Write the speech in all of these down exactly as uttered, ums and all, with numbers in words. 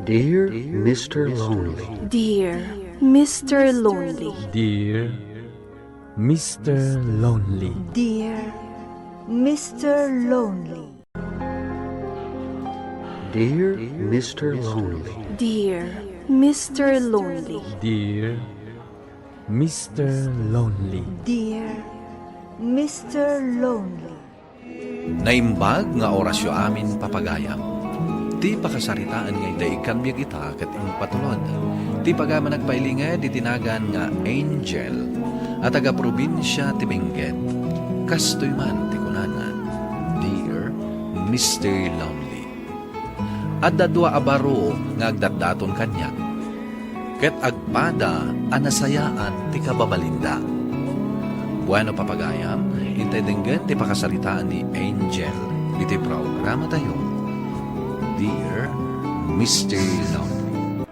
Dear Mister Lonely. Dear Mister Lonely. Dear Mister Lonely. Dear Mister Lonely. Dear Mister Lonely. Dear Mister Lonely. Dear Mister Lonely. Dear Mister Lonely. Naimbag nga orasyo amin, papagayam. Ti pakasaritaan nga idda ikkan biag ita ket impatulod ti pagayam a nagpailinged iti nagan nga Angel a taga-probinsia ti Benguet. Kastoy man ti kunana, Dear Mister Lonely. Adda dua a baro nga agdatdaton kaniak, ket agpada a nasayaat ti kababalinda. Bueno, papagayam, intay denggen ti pakasaritaan ni Angel iti programatayo, Dear Mister Lonely.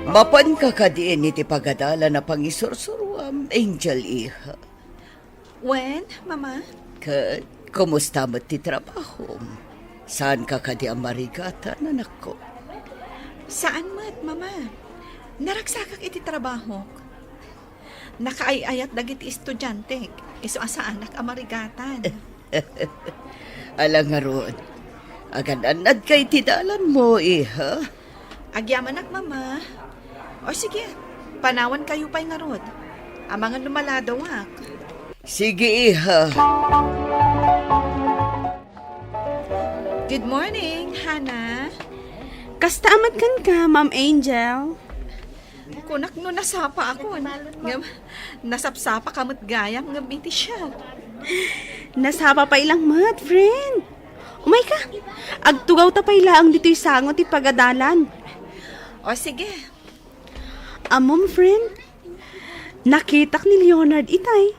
Mapanka kadi iti pagadalan a pangisursuruam, Angel, iha? Wen, Mama? Ket, kumusta met ti trabahom? Saanka kadi a marigatan, anakko? Saan met, Mama. Naragsakak iti trabahok. Nakaay-ayat dagiti estudiantek, isu a saanak a marigatan. Ala ngarud, agan-annadka iti dalanmo, iha? Agyamanak, Mama. O sige, panawankayo pay ngarud. Amangan no maladawak. Sige, iha. Good morning, Hana. Kasta met kenka, Ma'am Angel? Kunak no nasapaakon. Ngem, nasapsapaka met gayam ngem iti siak. Nasapa pay lang met, friend. Umayka. Agtugawta pay laeng ditoy sango ti pagadalan. O, sige. Ammom, friend, nakitak ni Leonard itay.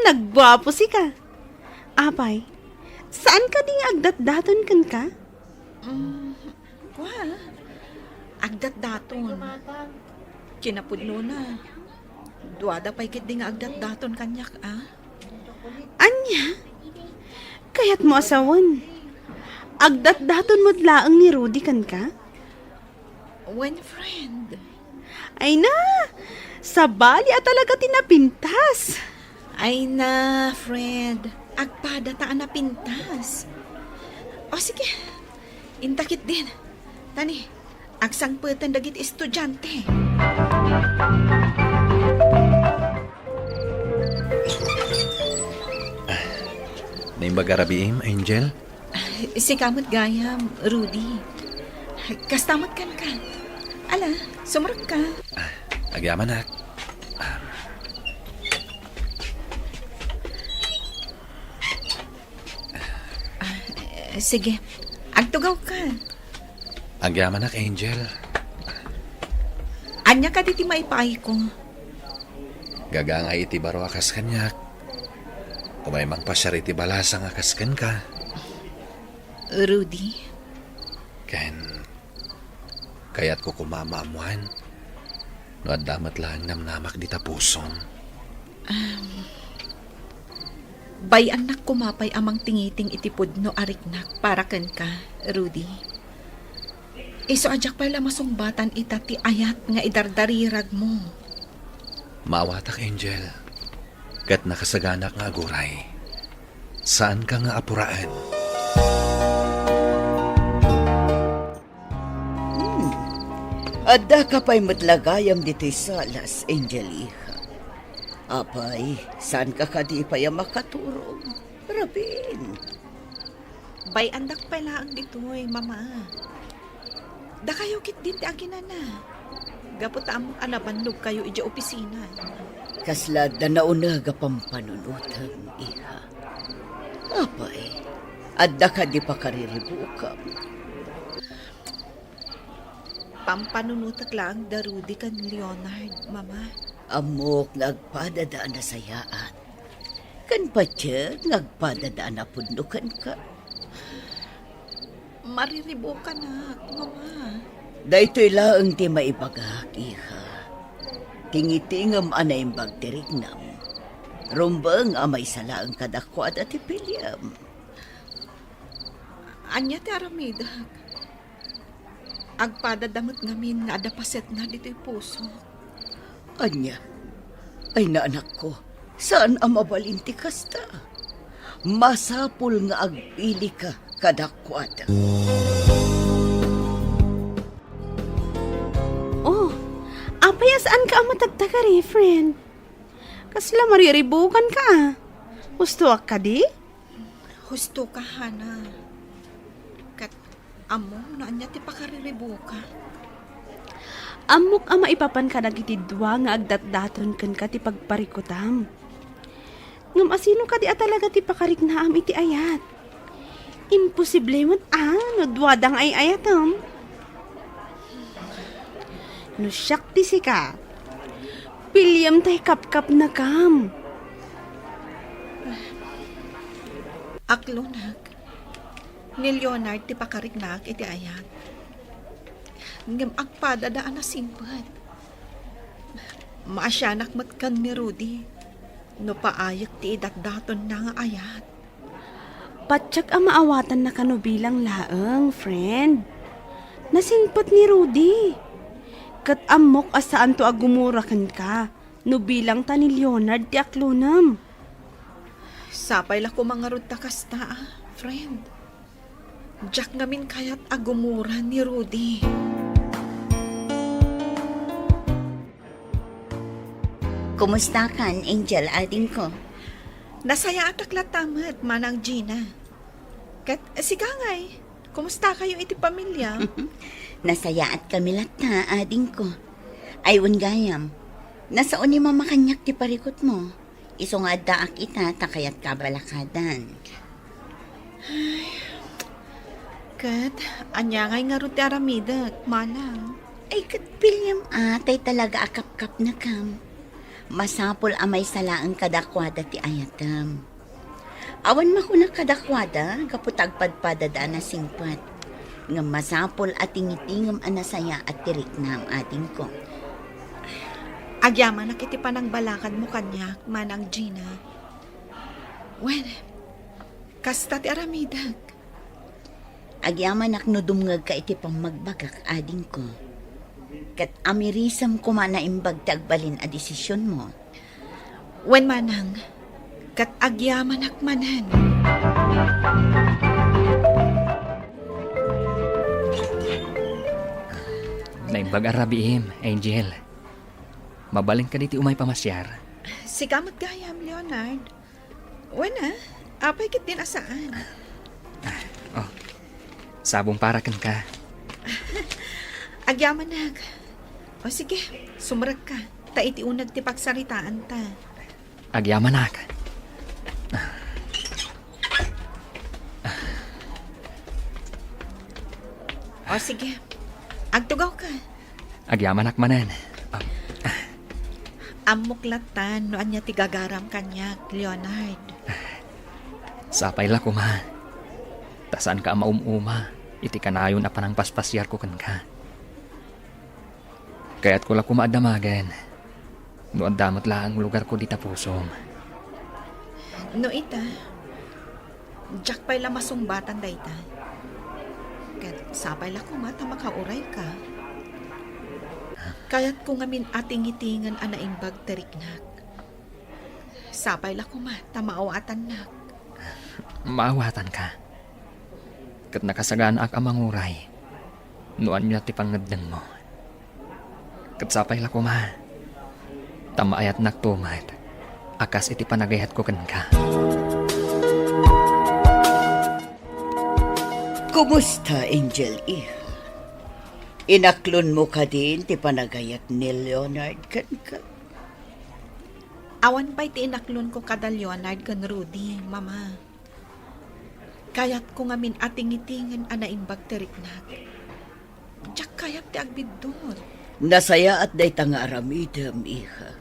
Nagguapo sika. Apay, saan kadi nga agdatdaton kenka? Mm, kua, agdatdaton. Kinapudnona, duada pay ketdi nga agdatdaton kaniak, a? Ania? Kayatmo a sawen, agdatdaton met laeng ni Rudy kenka? Wen, friend. Ay na, sabali a talaga ti napintas. Ay na, friend. Agpada ta a napintas. O sige, inta ketdin. Tani, agsangpeten dagiti estudiante. Naimbag a rabiim, Angel? Sika met gayam, Rudy. Kasta met kenka. Ala, sumrekka. Ah, agyamanak. Ah. Ah, sige. Agtugawka. Agyamanak, Angel. Ania kadi ti maipaayko? Gagangay iti baro a kas kaniak. Umay mangpasiar iti balasang a kas kenka. Rudy. Ken, kayatko koma a maammoan no adda met laeng namnamak dita pusom. Um, bay-annak koma pay a mangtingiting iti pudno a riknak para kenka, Rudy. Isu a diak pay la masungbatan ita ti ayat nga idardariragmo. Maawatak, Angel, ket nakasaganak nga aguray. Saanka nga apuraen. Hmm. Addaka pay met la gayam ditoy salas, Angel, iha. Apay, saanka kadi pay a makaturog? Rabin. Bay-andak pay laeng ditoy, Mama. Dakayo ketdin ti aginana. Gapu ta ammok a nabannogkayo idiay opisina. Kasla adda nauneg a pampanunotem, iha. Apay, adda kadi pakariribukam? Pampanunotek laeng da Rudy ken Leonard, Mama. Ammok nga agpadada a nasayaat. Ken patiek nga agpadada a napudno kenka. Mariribukanak, Mama. Daytoy laeng ti maibagak, iha. Tingitingem a naimbag ti riknam. Rumbeng a maysa laeng kadakuada ti piliem. Ania ti aramidek? Agpadada met ngamin nga adda pasetna ditoy pusok. Ania? Ay, naanakko, saan a mabalin ti kasta. Masapul nga agpilika kadakuada. Oh, apay a saanka a matagtagari, friend? Kasla mariribukanka a. Hustoak kadi? Hustoka, Hana. Ket ammom no ania ti pakariribuka. Ammok a maipapan kadagiti dua nga agdatdaton kenka ti pagparikutam. Ngem asino kadi a talaga ti pakariknaam iti ayat? Imposible met a no duada nga ay-ayatem. No siak ti sika, piliem ta ikapkapnakam. Aklonak, ni Leonard ti pakariknaak iti ayat. Ngem agpadada a nasingpet. Maasianak met ken ni Rudy no paayek ti idatdatonna nga ayat. Patiek a maawatannaka no bilang laeng, friend. Nasingpet ni Rudy. Ket ammok a saanto a gumura kenka no bilang ta ni Leonard ti aklonem. Sapay la koma ngarud ta kasta, a, friend. Diak ngamin kayat a gumura ni Rudy. Kumustakan, Angel, adingko? Nasayaatak latta met, Manang Gina. Ket sika ngay, kumustakayo iti pamilya? Nasayaatkami latta, adingko. Ay, wen gayam, nasao ni Mama kaniak ti parikutmo. Isu nga addaak ita ta kayatka a balakadan. Ay, ket ania ngay ngarud ti aramidek, Manang? Ay, ket piliem a tay talaga a kapkapnakam. Masapul a maysa laeng kadakuada ti ayatem. Awan makunak kadakuada gapu ta agpadpadada a nasingpet. Ngem masapul a tingitingem a nasayaat ti riknam, adingko. Agyamanak iti panangbalakadmo kaniak, Manang Gina. Wen, kasta ti aramidek. Agyamanak no dumngegka iti pammagbagak, adingko. Ket amirisem koma a naimbag ti agbalin a desisionmo. Wen, Manang, ket agyamanak manen. Naimbag a rabiim, Angel. Mabalin kadi ti umay pamasiar? Sika met gayam, Leonard. Wen a, apay ketdin a saan? Oh, sabong para kenka. Agyamanak. O sige, sumrekka. Ta iti uneg ti pagsaritaanta. Agyamanak. O sige, agtugawka. Agyamanak manen. Ah. Ammok latta no ania ti gagaram kaniak, Leonard. Sapay la koma. Ta saanka a maum-uma iti kanayon a panangpaspasiarko kenka. Kayatko la koma a damagen no adda met laeng lugarko dita pusom. No ita, diak pay la masungbatan dayta. Ket sapay la koma ta makaurayka. Kayatko ngamin a tingitingen a naimbag ti riknak. Sapay la koma ta maawatannak. Maawatanka. Ket nakasaganaak a manguray no ania ti pangngeddengmo. Ket sapay la koma ta maayatnakto met a kas iti panagayatko kenka. Kumusta, Angel, iha? Inaklonmo kadin ti panagayat ni Leonard kenka? Awan pay ti inaklonko kada Leonard ken Rudy, Mama. Kayatko ngamin a tingitingen a naimbag ti riknak. Diak kayat ti agbiddut. Nasayaat dayta nga aramidem, iha.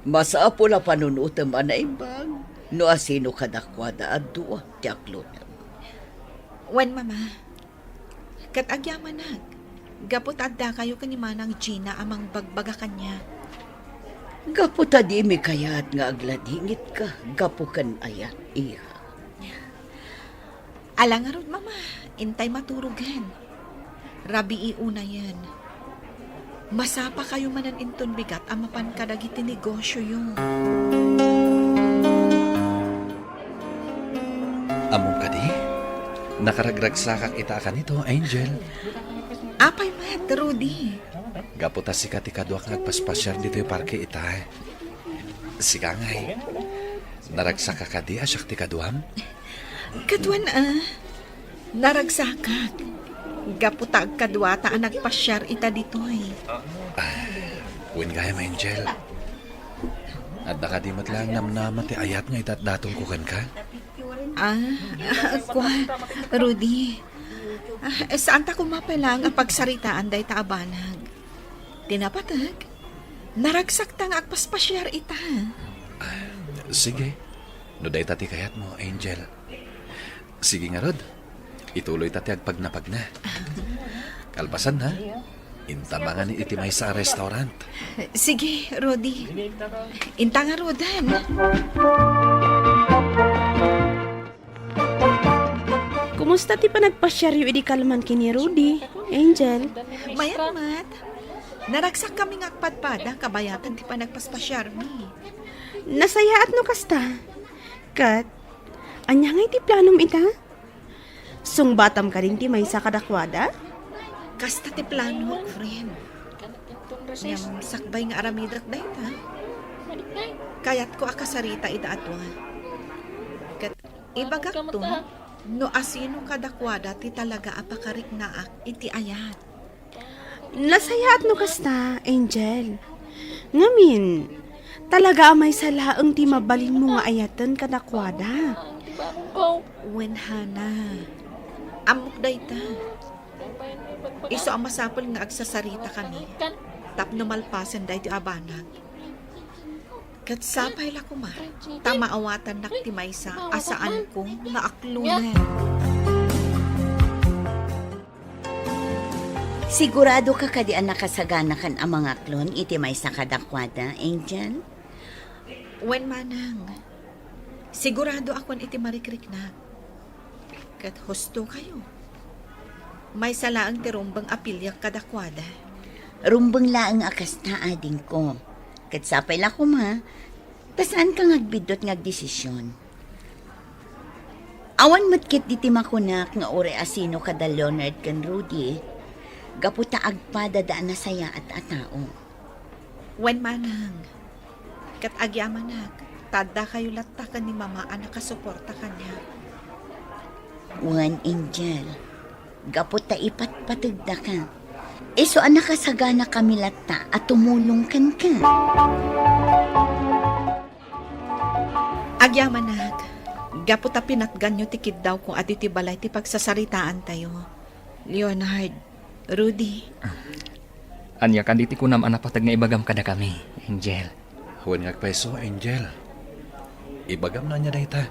Masapul a panunotem a naimbag no asino kadakuada a dua ti aklonem. Wen, Mama. Ket agyamanak, gapu ta addakayo ken ni Manang Gina a mangbagbaga kaniak. Gapu ta dimi kayat nga agladingitka gapu ken ayat, iha. Ala ngarud, Mama, intay maturogen. Rabii unayen. Masapakayo manen inton bigat a mapan kadagiti negosioyo. Ammom kadi? Nakaragragsakak ita a kanito, Angel. Apay met, Rudy? Gapu ta sika ti kaduak nga agpaspasiar ditoy parke ita. Sika ngay, naragsakka kadi a siak ti kaduam? Kaduan a, naragsakak. Gapu ta agkaduata a nagpasiar ita ditoy. Ah, wen gayam, Angel. Adda kadi met laeng namnama ti ayat nga idatdatonko kenka? Ah, ah, kua, Rudy. Ah, saanta koma pay laeng a pagsaritaan dayta a banag. Ti napateg, naragsakta nga agpaspasiar ita. Ah, sige. No dayta ti kayatmo, Angel. Sige ngarud, ituloyta ti agpagnapagna. Kalpasanna, inta mangan iti maysa a restaurant. Sige, Rudy. Inta ngaruden. Kumusta ti panagpasiaryo idi kalman ken ni Rudy, Angel? Mayat met. Naragsakkami nga agpadpada kabayatan ti panagpaspasiarmi. Nasayaat no kasta. Ket, ania ngay ti planom ita? Sungbatam kadin ti maysa kadakuada? Kasta ti planok, friend. Ngem sakbay nga aramidek dayta, kayatko a kasarita ida a dua. Ket ibagakto no asino kadakuada ti talaga a pakariknaak iti ayat. Nasayaat no kasta, Angel. Ngamin, talaga a maysa laeng ti mabalinmo nga ayaten kadakuada. Wen, Hana. Ammok dayta. Isu a masapul nga agsasaritakami tapno malpasen daytoy a banag. Ket sapay la koma ta maawatannak ti maysa a saanko nga aklonen. Siguradoka kadi a nakasaganakan a mangaklon iti maysa kadakuada, Angel? Wen, manang. Siguradoakon iti marikriknak. Ket husto kayo. Maysa laeng ti rumbeng a piliak kadakuada. Rumbeng laeng a kasta, adingko. Ket sapay la koma, ta saanka nga agbiddut nga agdesisyon. Awan met ketdi ti makunak nga uray asino kada Leonard ken Rudy, gapu ta agpadada a nasayaat a tao. Wen, manang. Ket agyamanak, ta addakayo latta ken ni Mama a nakasuporta kaniak. Wen, Angel, gapu ta ipatpategdaka, isu a nakasaganakami latta a tumulong kenka. Agyamanak, gapu ta pinatganyo ti kiddawko a ditoy balay ti pagsasaritaantayo. Leonard, Rudy. Ania kadi ti kunam a napateg nga ibagam kadakami, Angel? Wen nga agpayso, Angel. Ibagam no ania dayta.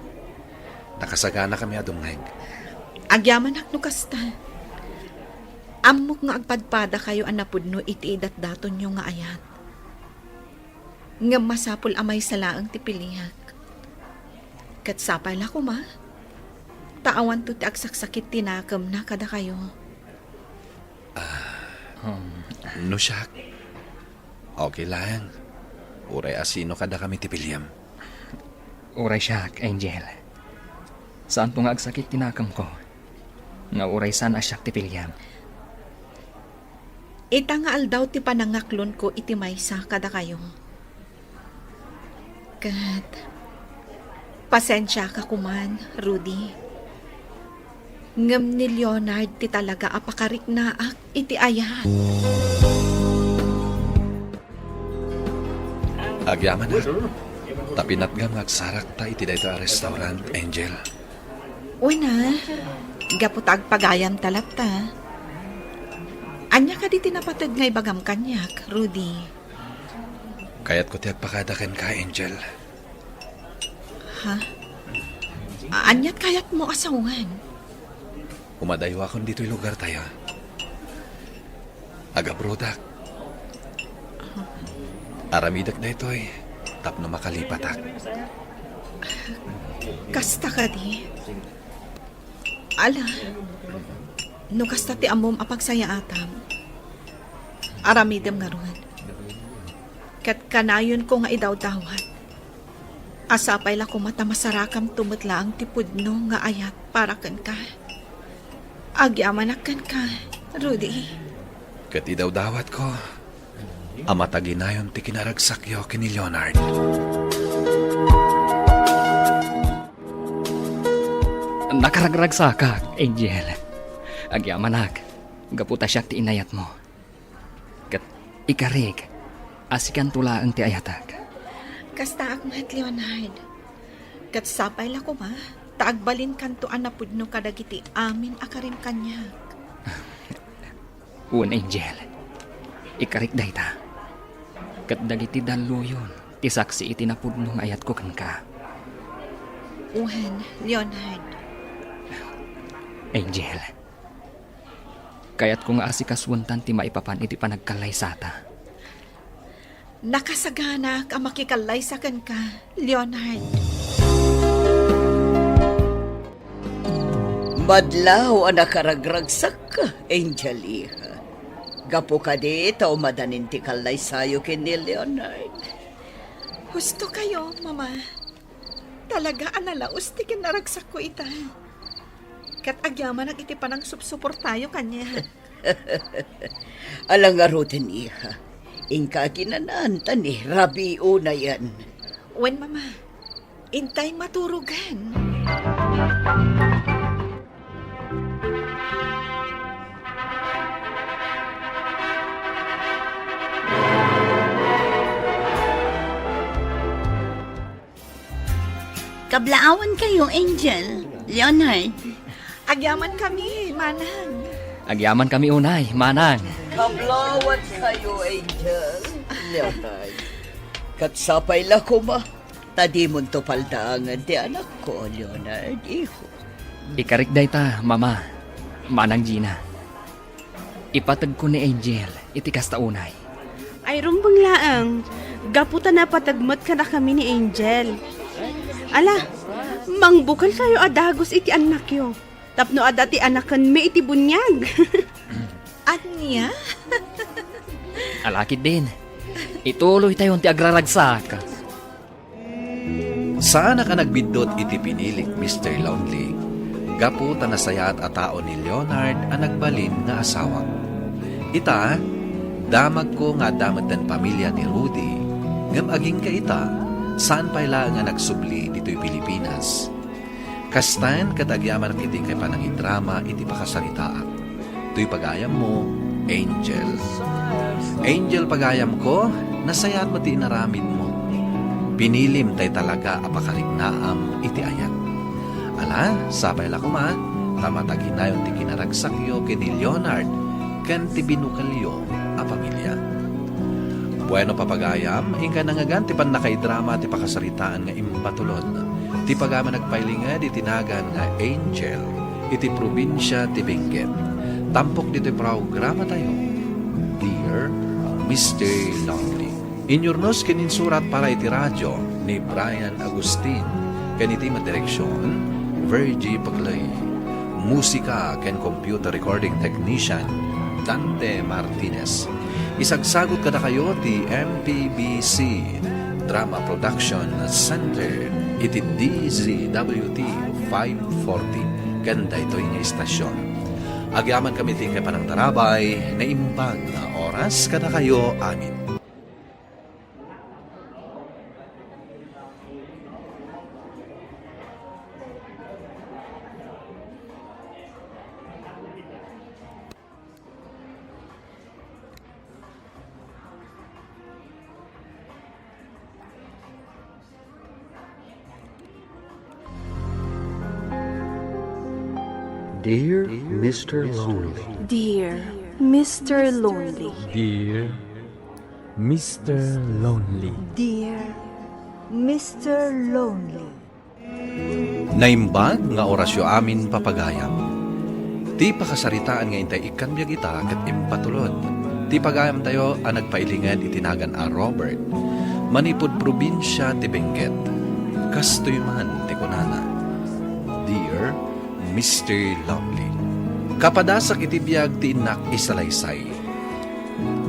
Nakasaganakami a dumngeg. Agyamanak no kasta. Ammok nga agpadpadakayo a napudno iti idatdatonyo nga ayat. Ngem masapul a maysa laeng ti piliak. Ket sapay la koma, ta awanto ti agsaksakit ti nakemna kadakayo. Ah, um, no siak, okay laeng. Uray asino kadakami ti piliam. Uray siak, Angel. Saanto nga agsakit ti nakemko. Nga uray saan a siak ti piliam. Ita nga aldaw ti panangaklonko iti maysa kadakayo. Ket, pasensiaka koman, Rudy. Ngem ni Leonard ti talaga a pakariknaak iti ayat. Agyamanak, ta pinatgam nga agsarakta iti daytoy a restaurant, Angel. Wen a, gapu ta agpagayamta latta. Ania kadi ti napateg nga ibagam kaniak, Rudy? Kayatko ti agpakada kenka, Angel. Ha? A-, aniat kayatmo a sawen? Umadayuakon ditoy lugartayo. Agabrodak. Aramidek daytoy tapno makalipatak. Kasta kadi? Ala, No kasta ti ammom a pagsayaatam, aramidem ngarud. Ket kanayonko nga idawdawat a sapay la koma ta masarakamto met laeng ti pudno nga ayat para kenka. Agyamanak kenka, Rudy. Ket idawdawatko a mataginayon ti kinaragsakyo ken ni Leonard. Nakaragragsakak, Angel. Agyamanak, gapu ta siak ti inayatmo. Ket ikarik a sikanto laeng ti ayatek. Kastaak met, Leonard. Ket sapay la koma ta agbalinkanto a napudno kadagiti amin a karim kaniak. Wen, Angel, ikarik dayta. Ket dagiti dalluyon ti saksi iti napudno nga ayatko kenka. Wen, Leonard. Angel, kayatko nga asikasuentan ti maipapan iti panagkallaysata. Nakasaganak a makikallaysa kenka, Leonard. Madlaw a nakaragragsakka, Angel, iha. Gapu kadi ta umadanin ti kallaysayo ken ni Leonard. Husto kayo, Mama. Talaga a nalaus ti kinaragsakko ita. Ket agyamanak iti panangsupsuportayo kaniak. Ala ngaruden, iha. Inka aginan-an ta ni rabii unayen. Wen, Mama. Intay maturogan. Kablaawan kayo, Angel, Leonard. Agyaman kami, Manang. Agyaman kami unay, Manang. Kablaawan kayo, Angel, Leonard. Ket sapay la koma ta dimonto paldaangen ti anakko, Leonard, iho. Ikarik dayta, Mama, Manang Gina. Ipategko ni Angel iti kasta unay. Ay, rumbeng laeng, gapu ta napateg met kadakami ni Angel. Ala, mangbukelkayo a dagus iti annakyo, tapno adda ti anakenmi iti buniag. Ania? Ala ketdin, ituloytayon ti agraragsak. Saanak a nagbiddut iti pinilik, Mister Lonely, gapu ta nasayaat a tao ni Leonard a nagbalin nga asawak. Ita, damagko nga adda metten pamilia ni Rudy, ngem agingga ita, saan pay laeng a nagsubli ditoy Pilipinas. Kastaen ket agyamanak iti inkay panangidrama iti pakasaritaak. Toy pagayammo, Angel. Angel, pagayamko, nasayaat met ti inaramidmo. Pinilim tay talaga a pakarignaam iti ayat. Ala, sapay la koma, ta mataginayon ti kinaragsakyo ken ni Leonard ken ti binukelyo a pamilia. Bueno, papagayam, inka nangngegan ti pannakaidrama ti pakasaritaan nga Impatulod. Ti pagayam a nagpailinged iti nagan nga Angel iti probinsia ti Benguet. Tampok ditoy programatayo, Dear Mister Lonely. Inyurnos ken insurat para iti radio ni Brian Agustin ken iti met direksion, Virgie Paglay. Musika ken computer recording technician, Dante Martinez. Isagsagut kadakayo ti M P B C Drama Production Center iti D Z W T five forty ken daytoy nga istasion. Agyamankami ti inkay panangtarabay, naimbag nga oras kadakayo amin. Dear Mister Lonely. Dear Mister Lonely. Dear Mister Lonely. Dear Mister Lonely. Naimbag nga orasyo amin, papagayam. Ti pakasaritaan nga intay ikkan biag ita ket impatulod. Ti pagayamtayo a nagpailinged iti nagan a Robert, manipud probinsia ti Benguet. Kastoy man ti kunana, Dear Mister Lonely. Kapadasak iti biag ti innak isalaysay.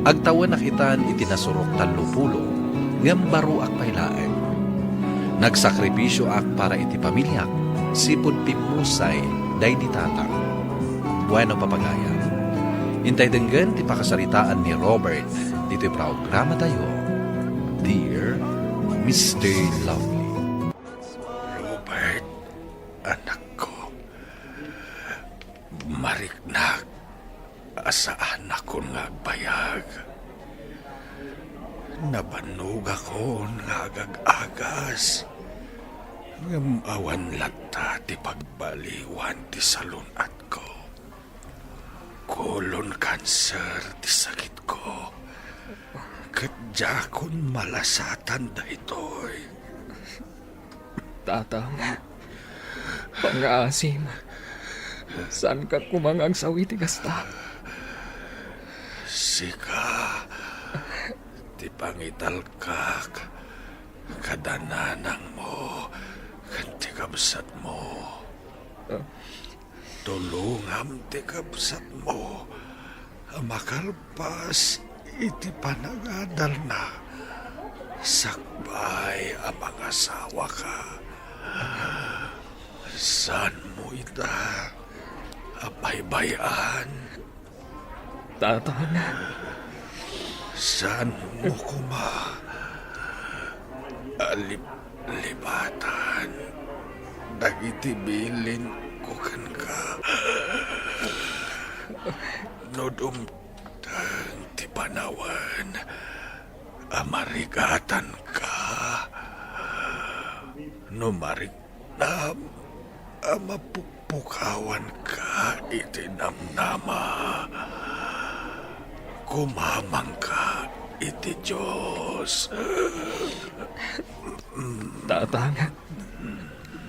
Agtawenak itan iti nasurok tallopulo, ngem baruak pay laeng. Nagsakripisioak para iti pamiliak, sipud pimmusay daydi tatang. Bueno, papagayam, intay denggen ti pakasaritaan ni Robert ditoy programatayo, Dear Mister Lovely. Robert, anakko, mariknak a saanakon nga agbayag. Nabannogakon nga agag-agas, ngem awan latta ti pagbaliwan ti salun-atko. Colon cancer ti sakitko, ket diakon malasatan daytoy. Tatang, pangngaasim, saanka koma nga agsaw iti kasta. Sika ti pangitalkak kada nanangmo ken ti kabsatmo. Ah. Tulongam ti kabsatmo a makalpas iti panangadalna sakbay a mangasawaka. Saanmo ita a baybay-an? Tatang. Saanmo koma a lip-, lipatan dagiti bilinko kenka? No dumteng ti panawen a marigatanka, no marik-, Nam a mapukpukawanka iti namnama, kumamangka iti Dios. Tatang,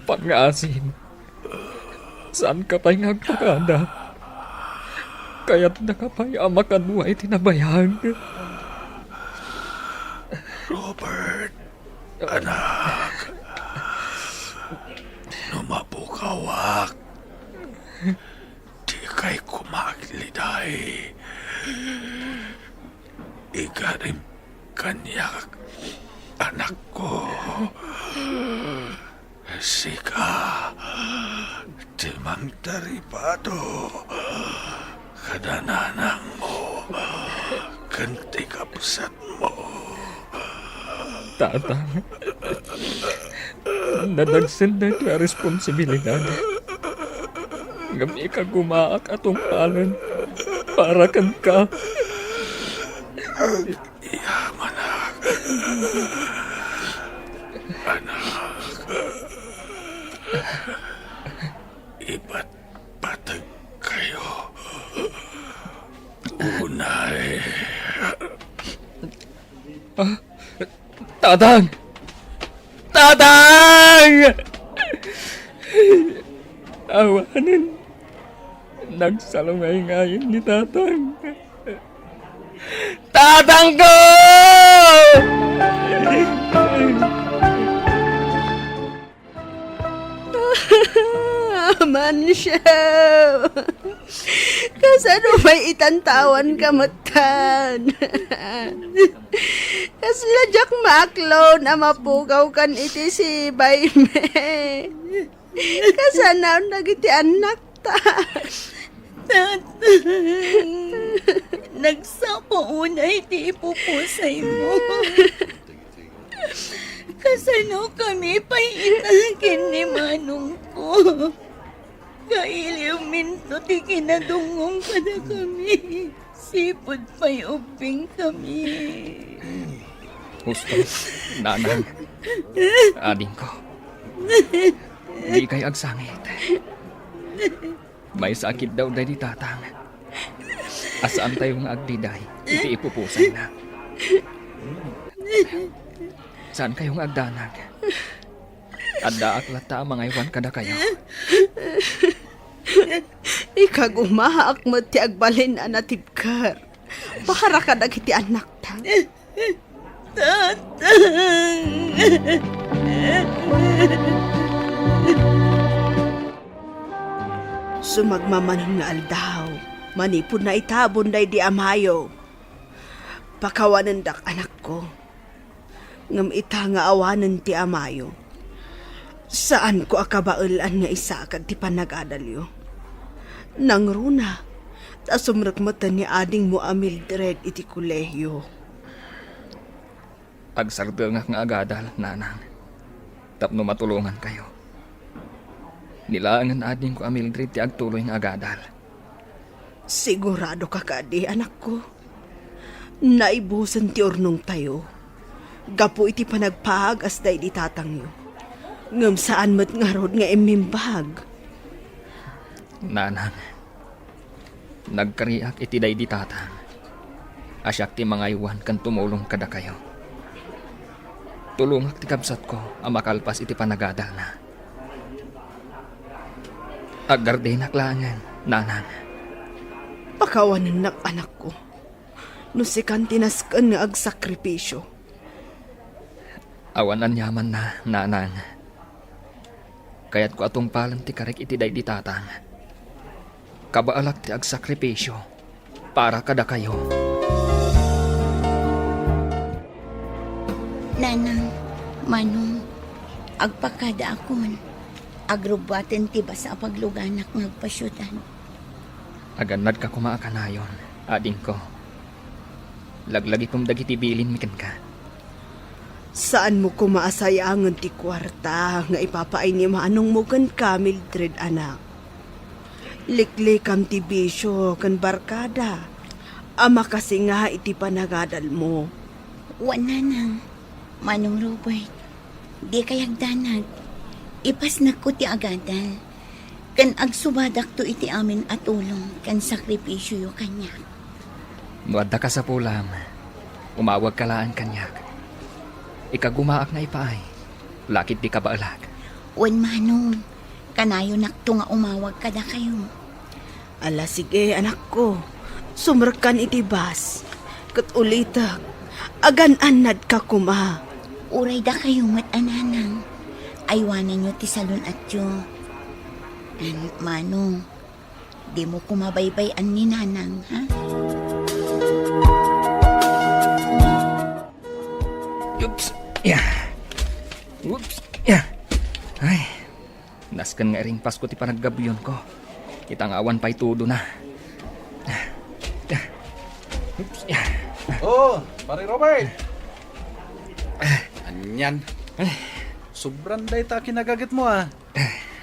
pangngaasim, saanka pay nga agpakada? Kayatnaka pay a makadua iti nabayag? Robert, Anak, no mapukawak, dikay koma agliday. Igarib kaniak, anakko. Sika ti mangtaripado kada nanangmo ken ti kabsatmo. Tatang, nadagsen daytoy a responsibilidad. Ngem ikagumaak a tungpalen para kenka. Yamanak. Anak. Ipatpateg kayo. Unay. Ah, Tatang! Tatang! Awanen. Nagsalungayngayen ni Tatang. Tatangko! Amancio! Kasano pay itan ta awan kametan? Kasla diak maaklon a mapukawkan iti sibaymi. Kasanaon dagiti annakta. Tatang, nagsapa unay ti ipupusaymo. Kasanokami pay ita ken ni manongko? Kailiwminto ti kinadungngong kadakami. Sipud pay ubbingkami. Husto, nanang, adingko. Dikay agsangit. Maysa a kiddaw daydi Tatang a saantayo nga agdiday iti ipupusayna. Saankayo nga agdanag. Addaak latta a mangaywan kadakayo. Ikagumaak met ti agbalin a natibker para kadagiti annakta. Tatang! Sumagmamano nga aldaw, manipud naitabon daydi amayo. Pakawanendak, anakko. Ngem ita nga awanen ti amayo, saanko a kabaelan nga isakad ti panagadalyo. Nangruna, ta sumrek metten ni adingmo a Mildred iti kolehiyo. Agsardengak nga agadal, nanang, tapno matulongankayo. Ni laengen adingko a Mildred ti agtuloy nga agadal. Sigurado ka kadi, anakko? Naibusen ti urnongtayo gapu iti panagpaag-as daydi tatangyo. Ngem saan met ngarud nga immimbag. Nanang, nagkariak iti daydi tatang a siak ti mangaywan ken tumulong kadakayo. Tulongak ti kabsatko a makalpas iti panagadalna. Aggardenak laengen, nanang. Pakawanennak, anakko, no sikan ti nasken nga agsakripisio. Awan aniamanna, nanang. Kayatko a tungpalen ti karik iti daydi tatang. Kabaelak ti agsakripisio para kadakayo. Nanang, Manong, agpakadaakon. Agrubbuaten ti basa a pagluganak nga agpasiudad. Agannadka koma a kanayon, adingko. Laglagikom dagiti bilinmi kenka. Saanmo koma a sayangen ti kuarta nga ipapaay ni manongmo kenka, Mildred, anak. Liklikam ti bisio ken barkada a makasinga iti panagadalmo. Wen, nanang, Manong Robert, dikay agdanag. Ipasnekko ti agadal, ken agsubadakto iti amin a tulong ken sakripisioyo kaniak. No adda kasapulam, umawagka laeng kaniak. Ikagumaak nga ipaay, lakit di kabaelak. Wen, Manong, kanayonakto nga umawag kadakayo. Ala, sige, anakko. Sumrekkan iti bus. Ket ulitek, agan-annadka koma. Uray dakayo met a nanang, aywanenyo ti salun-atyo. An, Manong, dimo koma baybay-an ni nanang, ha? Oops. Yeah. Oops. Yeah. Ay. Nasken nga iringpasko ti panaggabyonko. Ita nga awan pay tudona. Oops. Yeah. Oh, Pare Robert. Anian. Ay. Sobran dayta kinagagetmo, ah.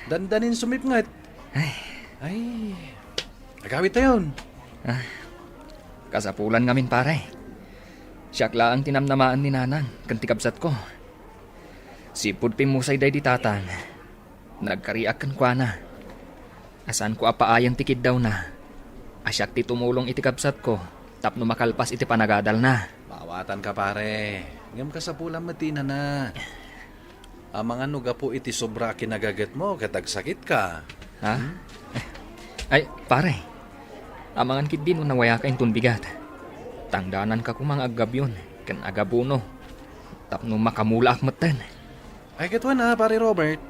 Dandanin sumipnget. Ay. Ay. Agawidtayon. Ah. Kasapulan ngamin, pare. Siak laeng ti namnamaen ni nanang ken ti kabsatko. Sipud pimmusay daydi tatang, nagkariak kenkuana a saanko a paayen ti kiddawna a siak ti tumulong iti kabsatko tapno makalpas iti panagadalna. Maawatanka, pare. Ngem kasapulan met ti inana. Amangan no gapu iti sobra a kinagagetmo ket agsakitka. Ha? Hmm? Ay, pare. Amangan ketdi no nawayaka inton bigat. Tangdananka koma nga aggabyon ken agabuno tapno makamulaak metten. Ay, ket wen a, Pare Robert.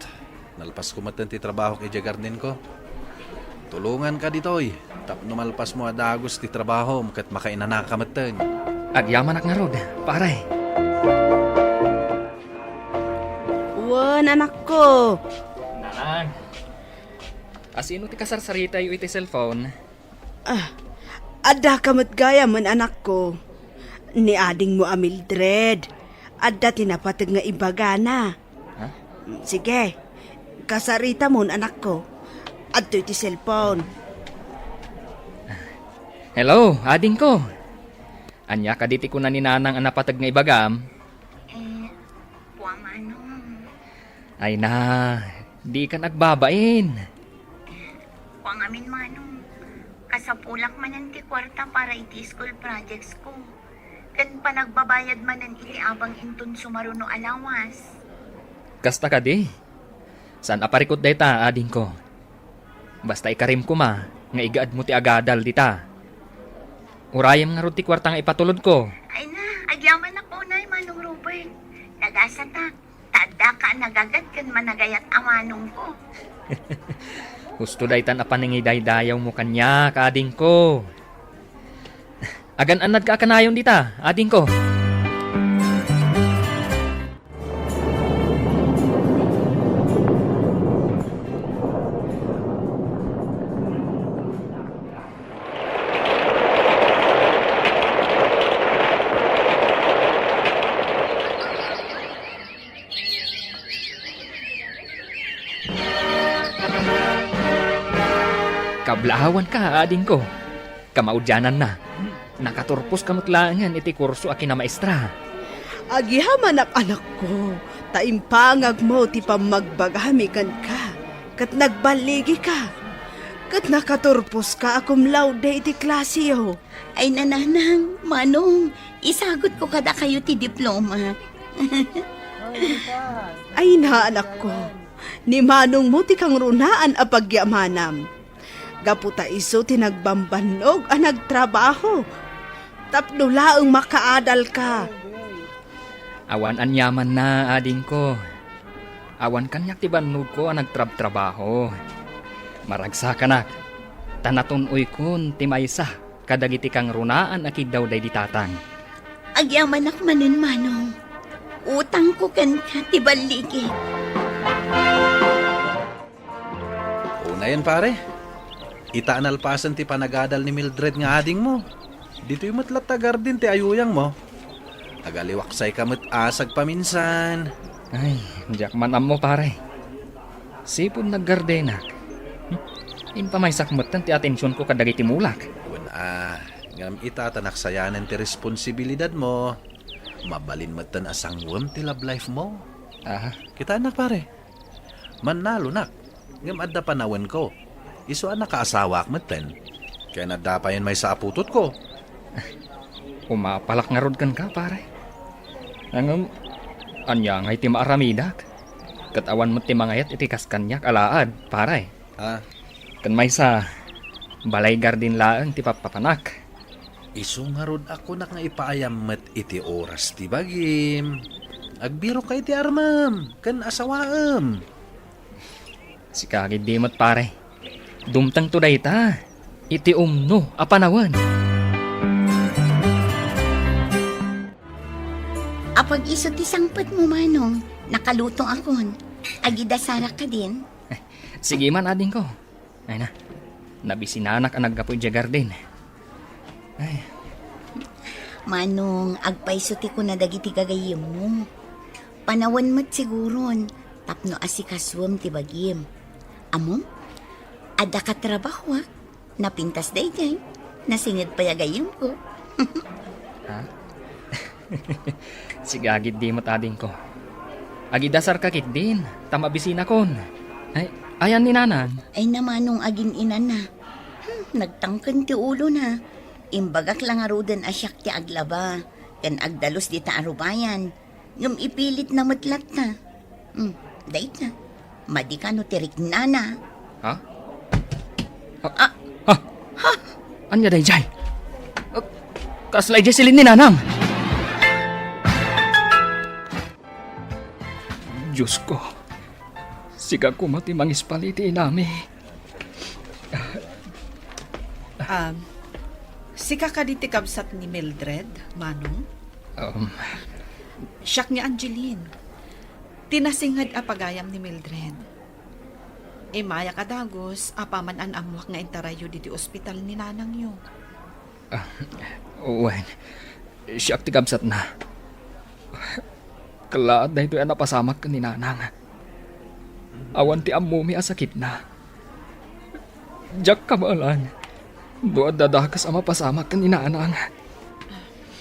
Nalpasko metten ti trabahok idiay gardenko. Tulonganka ditoy tapno malpasmo a dagus ti trabahom ket makainanaka metten. Agyamanak ngarud, pare. Wen, anakko. Nanang. Asino ti kasarsaritayyo iti cellphone? Ah, addaka met gayam, anakko. Ni adingmo a Mildred, adda ti napateg nga ibagana. Ha? Sige, kasaritamon, anakko. Adtoy ti cellphone. Hello, adingko. Ania kadi ti kuna ni nanang a napateg nga ibagam? Eh, Pua Manong. Ay na, dikan agbabain. Kua ngamin, Manong, kasapulak manen ti kuarta para iti school projects ko, ken panagbabayad manen iti abang inton sumaruno a lawas. Kasta kadi? Saan a parikut dayta, adingko? Basta ikarim koma nga igaedmo ti agadal dita. Urayem ngarud ti kuarta nga ipatulodko. Ay na, agyamanak unay, Manong Robert. Nagasatak. Ta addaka a nagaget ken managayat a manongko. Husto daytan a panangidaydayawmo kaniak, adingko. Agan-annadka a kanayon dita, adingko. Kablaawanka, adingko. Kamaudiananna, nakaturposka met laengen iti kurso a kinamaestra. Agyamanak, anakko, ta impangagmo ti pammagbagami kenka, ket nagballigika, ket nakaturposka a cum laude iti klaseyo. Ay, nanang, manong, isagutko kadakayo ti diploma. Ay, anakko, ni manongmo ti kangrunaan a pagyamanam. Gapu ta isu ti nagbambannog a nagtrabaho tapno laeng makaadalka. Awan aniamanna, adingko. Awan kaniak ti bannogko a nagtrabtrabaho. Maragsakanak, ta natun-oykon ti maysa kadagiti kangrunaan a kiddaw daydi tatang. Agyamanak manen, manong. Utangko kenka ti balligi. Unayen, pare. Ita a nalpasen ti panagadal ni Mildred nga adingmo. Ditoy met latta garden ti ayuyangmo. Agaliwaksayka met a sagpaminsan. Ay, diak man ammo, pare. Sipud naggardenak, impamaysak metten ti atensionko kadagiti mulak. Wen a, ngem ita ta naksayanen ti responsibilidadmo, mabalin metten a sangwem ti love life mo. Aha. Kitaennak, pare. Mannalonak, ngem adda panawenko. Isu a nakaasawak metten. Ken adda payen maysa a putotko. Umapalak ngarud kenka, pare. Ngem, ania ngay ti maaramidak? Ket awan met ti mangayat iti kas kaniak a laad, pare. Ah. Ken maysa, balay garden laeng ti pappapanak. Isu ngarud a kunak nga ipaayam met iti oras ti bagim. Agbirokka iti armem ken asawaem. Sika ketdi met, pare. Dumtengto dayta iti umno a panawen. Apag isu ti sangpetmo, manong. Nakalutoakon. Agidasarak kadin? Sige man, adingko. Ay na, nabisinanak a naggapu idiay garden. Ay. Manong, agpayso ti kuna dagiti gagayyemmo. Panawen met siguron tapno asikasuem ti bagim. Ammom, adda katrabahoak. Napintas daydiay. Nasinged pay a gayyemko. Ha? Sigagid di met, adingko. Agidasarka ketdin, ta mabisinakon. Ay, ayan ni Nanang? Ay, namanong agin-inana. Hmm, nagtangken ti ulona. Imbagak la ngaruden a siak ti aglaba ken agdalus dita a rubayan. Ngem ipilitna met latta. Hmm, dayta. Madi kano ti riknana. Ha? Ha? Ah. Ha? Ha? Ania daydiay? Ah, kasla idiay silin ni Nanang? Diosko, sika koma ti mangispaliti inami. Um, sika kadi ti kabsat ni Mildred, Manong? Um. Siak ni Angeline. Ti nasinged a pagayam ni Mildred. Immayak a dagus, apaman an-ammoak nga intarayyo ditoy ospital ni nanangyo. Ah, wen, siak ti kabsatna. Kellaat daytoy a napasamak ken ni Nanang. Awan ti ammomi a sakitna. Diak kabaelan no adda dakes a mapasamak ken ni Nanang.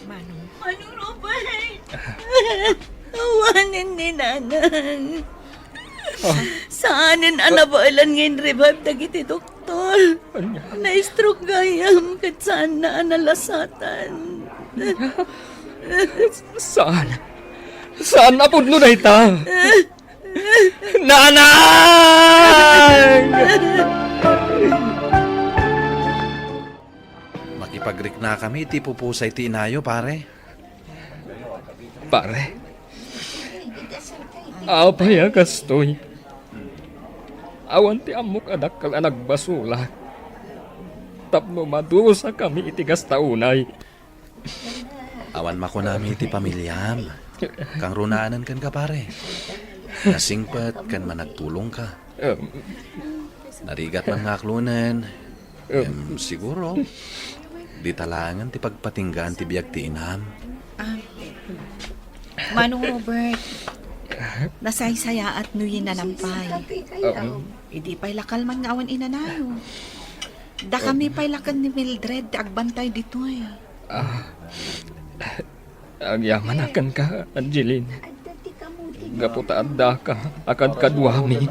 Manong. Manong Robert! Awanen ni Nanang. Ah. Saanen a nabaelan nga in-revive dagiti doktor. Ania? Na-stroke gayam ket saanna a nalasatan. Saan? Saan a pudno dayta? Nanang! Makipagriknakami iti pupusay ti inayo, pare. Pare? Apay a kastoy? Awan ti ammok a dakkel a nagbasolak tapno madusakami iti gasta unay. Awan makunami iti pamiliam. Kangrunaanen kenka, pare. Nasingpet ken managtulongka. Em. Narigat man nga aklonen. Em. Em, siguro, dita laengen ti pagpatinggaan ti biag ti inam. Ah, Manong Robert, nasaysayaat no yinanam pay. Em. Idi pay la kalman nga awan inanayo. Dakami pay la ken ni Mildred ti agbantay ditoy. Ah, agyamanak kenka, Angeline. Gapu ta addaka a kadkaduami.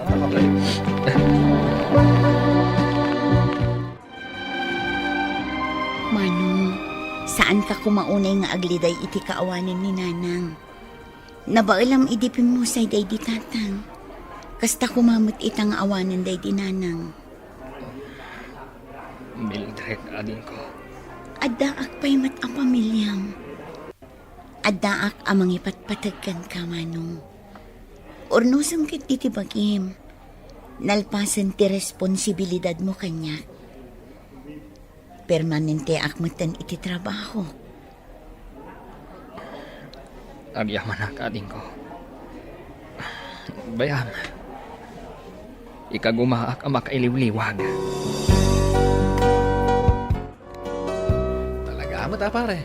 Manong, saanka koma unay nga agliday iti kaawanen ni Nanang. Nabaelam idi pimmusay daydi Tatang. Kasta koma met ita nga awanen daydi Nanang. Mildred, adingko. Addaak pay met a pamiliam. Addaak a mangipatpateg kenka, Manong. Urnosem ket iti bagim. Nalpasen ti responsibilidadmo kaniak. Permanenteak metten iti trabaho. Agyamanak, adingko. Bay-am, ikagumaak a makailiwliwag. Talaga met a, pare.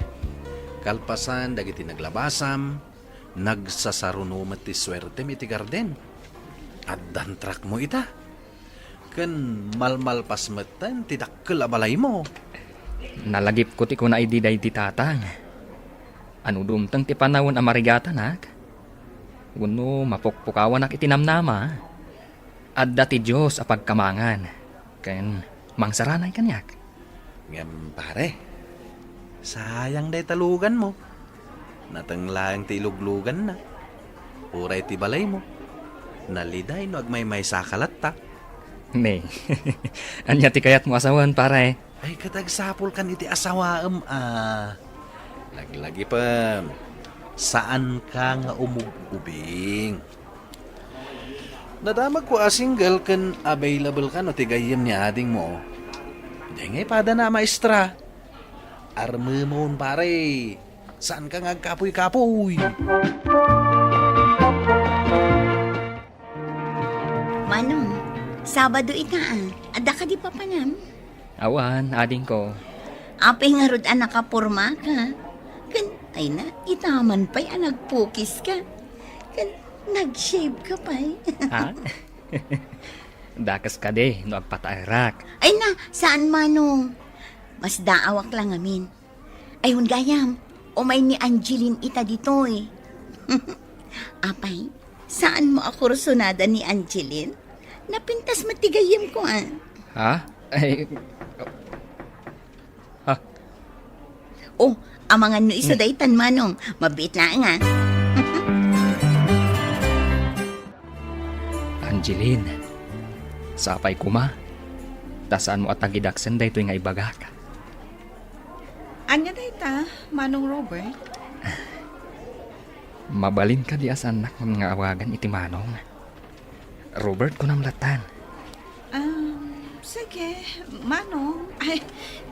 Kalpasan dagiti naglabasam, nagsasaruno met ti suertem iti garden. Addan trackmo ita. Ken malmalpas metten ti dakkel a balaymo. Nalagipko ti kuna idi daydi Tatang. Ania dumteng ti panawen a marigatanak wenno mapukpukawanak iti namnama, adda ti Dios a pagkamangan ken mangsaranay kaniak. Ngem, pare, sayang dayta luganmo. Nateng laeng ti ilugluganna. Uray ti balaymo. Naliday no agmaymaysaka latta. Ne. Ania ti kayatmo a sawen, pare? Ay, ket agsapulkan iti asawaem a. Laglagipem, saanka nga umub-ubing. Nadamagko a single ken available ka no ti gayyem ni adingmo. Diay nga ipadana a maestra. Armemon, pare. Saanka nga agkapuy-kapuy. Manong, Sabado ita, ah. Adda kadi papanam? Awan, adingko. Apay ngarud a nakapormaka? Ken, ay na, itaman pay a nagpukiska. Ken, nag-shave ka pay. Ha? Dakes kadi no agpataerak. Ay na, saan, Manong? Masdaawak la ngamin. Ay, wen gayam, umay ni Angeline ita ditoy. Apay, saanmo a kursunada ni Angeline? Napintas met ti gayyemko, ah. Ha? Ay, ha? Oh, amangan no isu daytan, Manong. Mabiit laeng, ah. Angeline, sapay koma, ta saanmo a tagidaksen daytoy nga ibagak. Ania dayta, Manong Robert? Mabalin kadi a saannak nga awagan iti Manong? Robert, kunam lattan. Um, sige, Manong. Ay,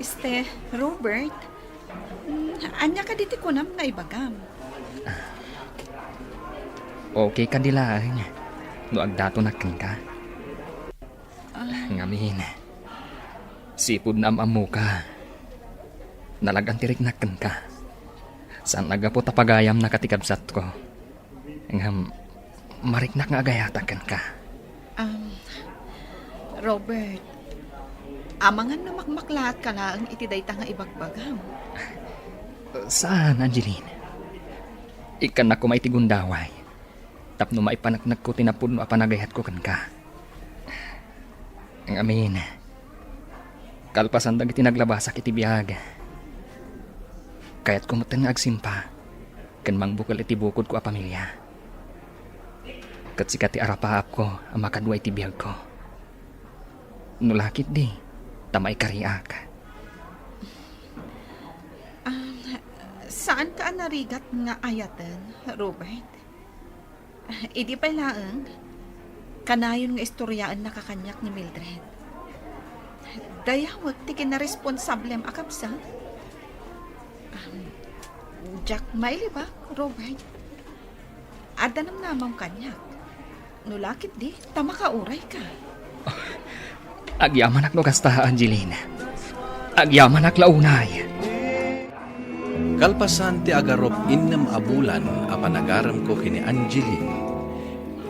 este, Robert. Mm, ania kadi ti kunam nga ibagam? Okay kadi laeng no agdatonak kenka? Ah. Ngamin, sipud naam-ammoka, nalag-an ti riknak kenka. Saan a gapu ta pagayamnaka ti kabsatko. Ngem, mariknak nga agayatak kenka. Um, Robert, amangan no makmaklaatka laeng iti dayta nga ibagbagam. Saan, Angeline. Ikkannak koma iti gundaway tapno maipaneknekko ti napudno a panagayatko kenka. Ngamin, kalpasan dagiti naglabasak iti biag, kayatko metten nga agsimpa ken mangbukel iti bukodko a pamilia. Ket sika ti arapaapko a makadua iti biagko. No la ketdi, ta maikariak. Um, saanka a narigat nga ayaten, Robert? Idi pay laeng, Kanayon nga istoriaennaka kaniak ni Mildred. Dayawek ti kinaresponsablem a kabsat. Ahem. Diak mailibak, Robert. Adda namnamam kaniak. No la ketdi, ta makaurayka. Agyamanak no kasta, Angeline. Agyamanak la unay. Kalpasan ti agarup innem a bulan a panagaremko ken ni Angeline,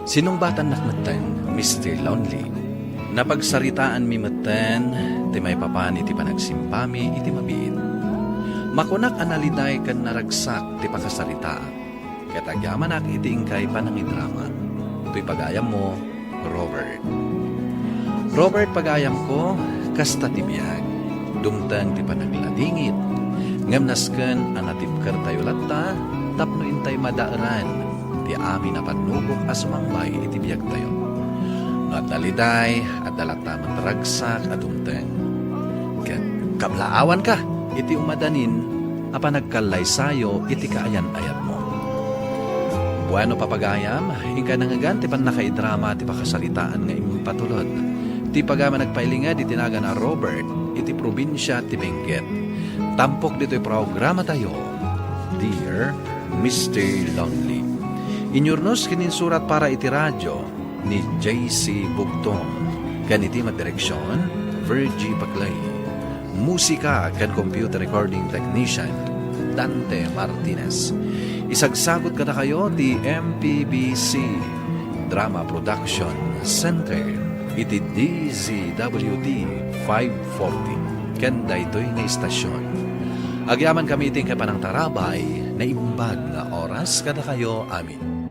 sinungbatannak metten, Mister Lonely. Napagsaritaanmi metten ti maipapan iti panagsimpami iti mabiit. Makunak a naliday ken naragsak ti pakasaritaak. Ket agyamanak iti inkay panangidrama. Toy pagayammo, Robert. Robert, pagayamko, kasta ti biag. Dumteng ti panagladingit. Ngem nasken a natibkertayo latta tapno intay madaeran ti amin a pannubok a sumangbay iti biagtayo. No adda liday, adda latta met ragsak a dumteng. Ket kablaawanka iti umadanin a panagkallaysayo iti kaayan-ayatmo. Bueno, papagayam, inka nangngegan ti pannakaidrama ti pakasaritaan nga impatulod ti pagayam a nagpailinged iti nagan a Robert iti probinsia ti Benguet. Tampok ditoy programatayo, Dear Mister Lonely. Inyurnos ken insurat para iti radio ni J C Bugtong, ken iti madireksion, Virgie Paclay. Musika ken computer recording technician, Dante Martinez. Isagsagut kadakayo ti M P B C Drama Production Center iti D Z W T five forty ken daytoy nga istasion. Agyamankami iti inkay panangtarabay, naimbag nga oras kadakayo amin.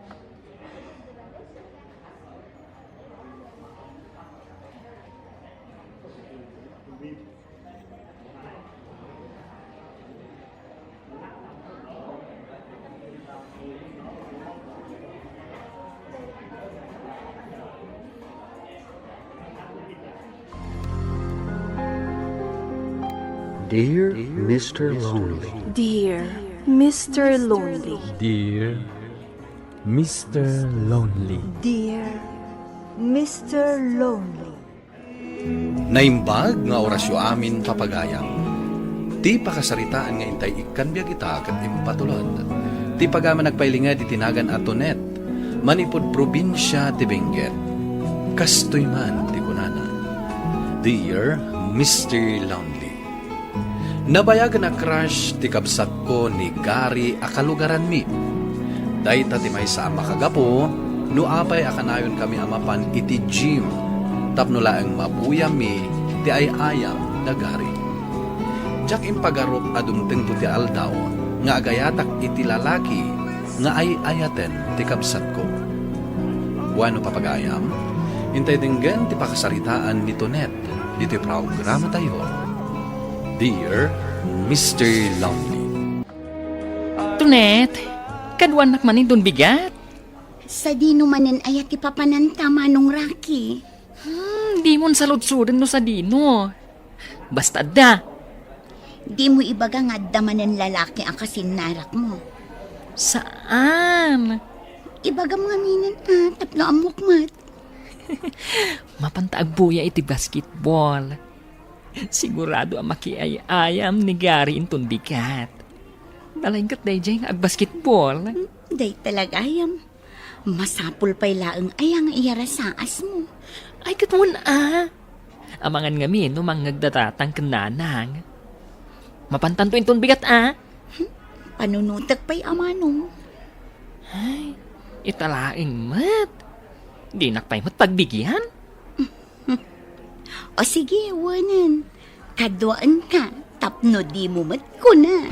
Dear Mister Lonely. Dear Mister Lonely. Dear Mister Lonely. Dear Mister Lonely. Naimbag nga orasyo amin, papagayam. Ti pakasaritaan nga intay ikkan biag ita ket impatulod ti pagayam a nagpailinged iti nagan a Tonet, manipud probinsia ti Benguet. Kastoy man ti kunana, Dear Mister Lonely. Nabayagen a crush ti kabsatko ni Gary a kalugaranmi. Dayta ti maysa a makagapu no apay a kanayonkami a mapan iti gym tapno laeng mabuyammi ti ay-ayam da Gary. Diak impagarup a dumtengto ti aldaw nga agayatak iti lalaki nga ay-ayaten ti kabsatko. Bueno, papagayam, intay denggen ti pakasaritaan ni Tonet ditoy programatayo, Dear Mister Lonely. Tonet, kaduanak manen ton bigat? Sadino manen aya ti papananta, Manong Rocky? Hmm, dimon saludsoden no sadino. Basta adda. Dimo ibaga nga adda manen lalaki a kasinnarakmo. Saan? Ibagam ngamin, ha, tapno ammok met. Mapanta agbuya iti basketball. Sigurado a makiay-ayam ni Gary inton bigat. Nalaing ket daydiay nga agbasketball. Hmm, dayta la gayam. Masapul pay laeng aya nga iyarasaasmo. Ay, ket wen a. Amangan ngamin no mangngegda tatang ken nanang. Mapantanto inton bigat a. Hmm, panunotek pay a, Manong. Ay, ita laeng met. Dinak pay met pagbigian. O sige, wenen. Kaduaenka tapno dimo met kuna.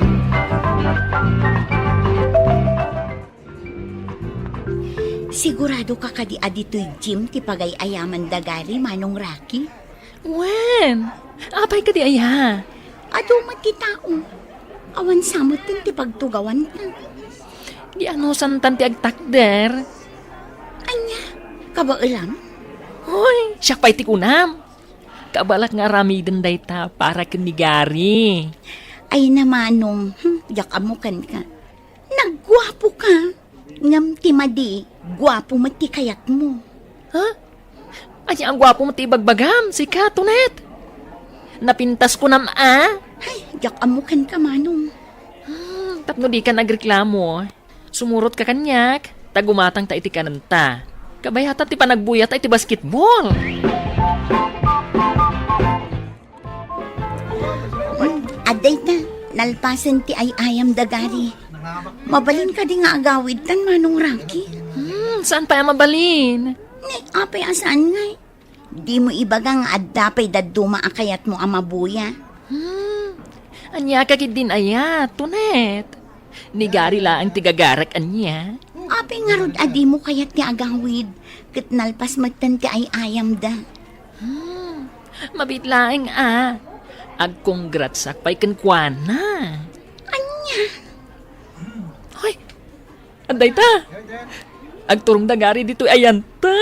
Sigurado ka kadi a ditoy gym ti pagay-ayaman da Gary, Manong Rocky? Wen, apay kadi aya? Adu met ti tao. Awan sa metten ti pagtugawanta. Di anusantan ti agtakder. Ania? Kabaelam? Hoy, siak pay ti kunam. Kabalak nga aramiden dayta para ken ni Gary. Ay na, Manong, hmm, diak ammo kenka. Nagguapo ka. Ngem ti madi, guapo met ti kayatmo. Ha? Ania a guapo met ti ibagbagam, sika, Tonet? Napintas kunam a? Ay, diak ammo kenka, Manong. Hmm, tapno dikan agreklamo, sumurotka kaniak, ta gumatangta iti kanenta. Kabayatan ti panagbuyatta iti basketball. Adda ita, nalpasen ti ay-ayam da Gary. Mabalin kadi nga agawidtan, Manong Rocky? Hmm, saan pay a mabalin? Ni, apay a saan ngay? Dimo ibaga nga adda pay dadduma a kayatmo a mabuya? Hmm, ania ka ketdin aya, Tonet? Ni Gary laeng ti gagarak ania? Apay ngarud a dimo kayat ti agawid, ket nalpas metten ti ay-ayamda? Hmm, mabiit laeng a. Agcongratsak pay kenkuana. Ania? Hoy, adda ita. Agturong da Gary ditoy ayanta.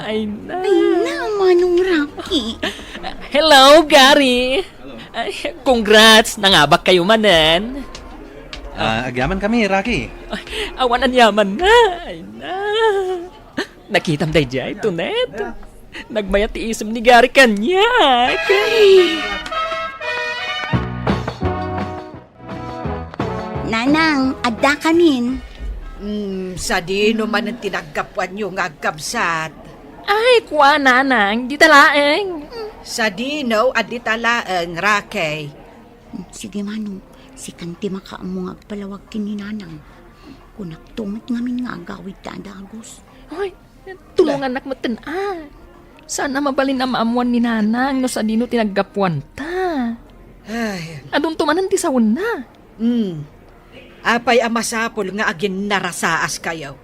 Ay na. Ay na, Manong Rocky. Hello, Gary. Ay, congrats, nangabak kayo manen. Ah, agyaman kami, Rocky. Ay, awan anyaman na. Ay na. Nakitam daydiay, Tonet? Nagmayat ti isem ni Gary kaniak. Nanang, adda kamin. Hmm, sadino manen ti naggapuanyo nga agkabsat? Ay, kua, Nanang, dita laeng. Sadino a dita laeng, Rocky? Hmm, sige, Manong, sikan ti makaammo nga agpalawag ken ni Nanang. Kunakto met ngamin nga agawidta a dagus. Ay, tulongannak metten a. Saan a mabalin a maammuan ni Nanang no sadino ti naggapuanta. Ay. Adunto manen ti sawenna. Hmm. Apay a masapul nga aginnarasaaskayo?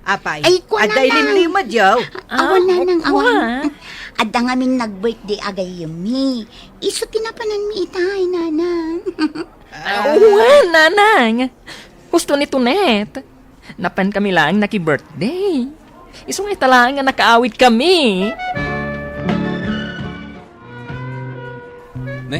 Apay, ay, kua, adda Nanang. Ilimlimedyo? Ah, awan, Nanang, kua. Awan. Adda ngamin nag-birthday a gayyemmi. Isu ti napananmi itay, Nanang. Ah, wen, Nanang. Husto ni Tonet. Napan kami laeng naki-birthday. Isu nga ita laeng nga nakaawid kami. Ne,